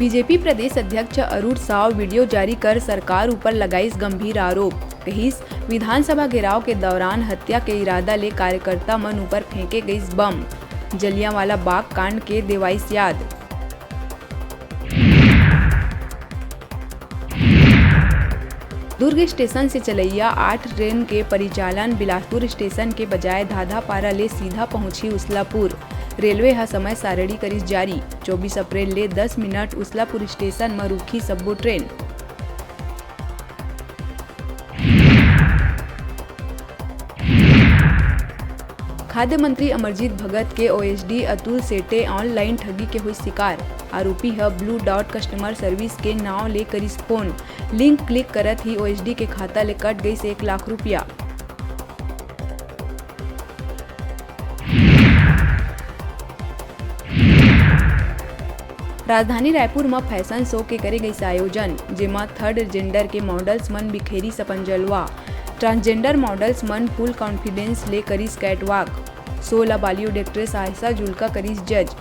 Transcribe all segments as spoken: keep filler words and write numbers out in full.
BJP प्रदेश अध्यक्ष Arun Sao video जारी कर सरकार ऊपर लगाइस गंभीर आरोप। कहिस, विधानसभा घेराव के दौरान हत्या के इरादा ले कार्यकर्ता मन ऊपर फेंके गइस बम। जलियांवाला बाग कांड के देवाइस याद। दुर्ग स्टेशन से चलइया आठ ट्रेन के परिचालन बिलासपुर स्टेशन के बजाय धाधापारा ले सीधा पहुंची उसलापुर। रेलवे ह समय सारणी करिस जारी, चौबीस अप्रैल ले दस मिनट उसलापुर स्टेशन म रुकही सब्बो ट्रेन। खाद्य मंत्री अमरजीत भगत के ओएसडी अतुल सेठे ऑनलाइन ठगी के होइस शिकार। आरोपी ह ब्लू डॉट कस्टमर सर्विस के नांव ले करिस फोन। लिंक क्लिक करत ही ओएसडी के खाता ले कट गइस एक लाख रुपया। राजधानी रायपुर म फैशन शो के करे गइस आयोजन, जेमा थर्ड जेंडर के मॉडल्स मन बिखेरिस अपन जलवा। ट्रांसजेंडर मॉडल्स मन फुल कॉन्फिडेंस ले करिस कैटवॉक। शो ला बॉलीवुड एक्ट्रेस आयशा जुल्का करिस जज।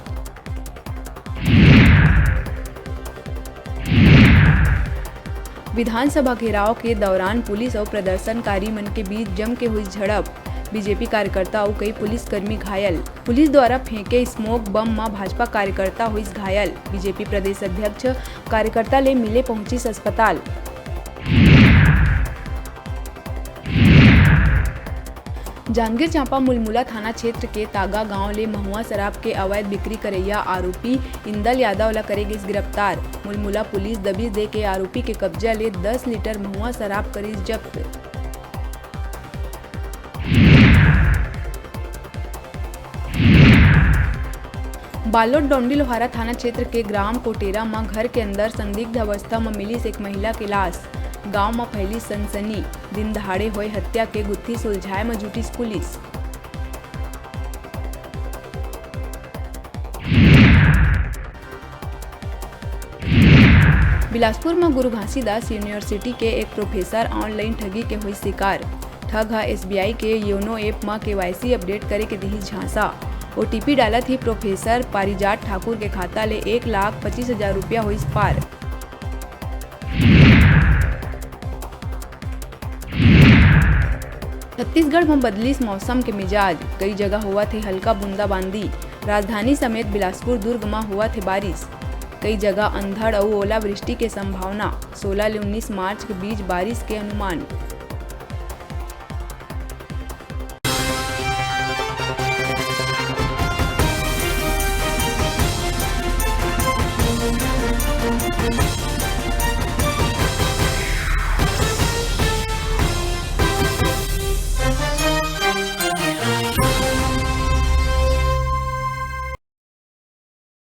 विधानसभा घेराव के दौरान पुलिस अउ प्रदर्शनकारी मन के बीच जम के हुई झड़प। बीजेपी कार्यकर्ता अउ कई पुलिसकर्मी घायल। पुलिस द्वारा फेंके स्मोक बम म भाजपा कार्यकर्ता होइस घायल। बीजेपी प्रदेश अध्यक्ष कार्यकर्ता ले मिले पहुंचिस अस्पताल। जांजगीर चांपा मुलमुला थाना क्षेत्र के तागा गांव ले महुआ शराब के अवैध बिक्री करैया आरोपी इंदल यादव ला करे गइस गिरफ्तार। मुलमुला पुलिस दबिश दे के आरोपी के कब्जा ले दस लीटर महुआ शराब करिस जब्त। बालोद डोंडी लोहारा थाना क्षेत्र के ग्राम कोटेरा म घर के अंदर संदिग्ध अवस्था म मिलिस एक महिला के लाश। गांव म फैलिस सनसनी। दिन दहाड़े होए हत्या के गुत्थी सुलझाए म जुटिस पुलिस। बिलासपुर म गुरु घासीदास यूनिवर्सिटी के एक प्रोफेसर ऑनलाइन ठगी के होइस शिकार। ठग ह एसबीआई के योनो ऐप म केवाईसी अपडेट करे के दिहिस झांसा। ओटीपी डालत ही प्रोफेसर पारिजात ठाकुर के खाता ले एक लाख पच्चीस हजार रुपया होइस पार। छत्तीसगढ़ म बदलिस मौसम के मिजाज, कई जगह होवत हे हल्का बूंदाबांदी। राजधानी समेत बिलासपुर, दुर्ग म होवत हे बारिश, कई जगह अंधड़ अउ ओलावृष्टि के संभावना। सोलह ले उन्नीस मार्च के बीच बारिश के अनुमान।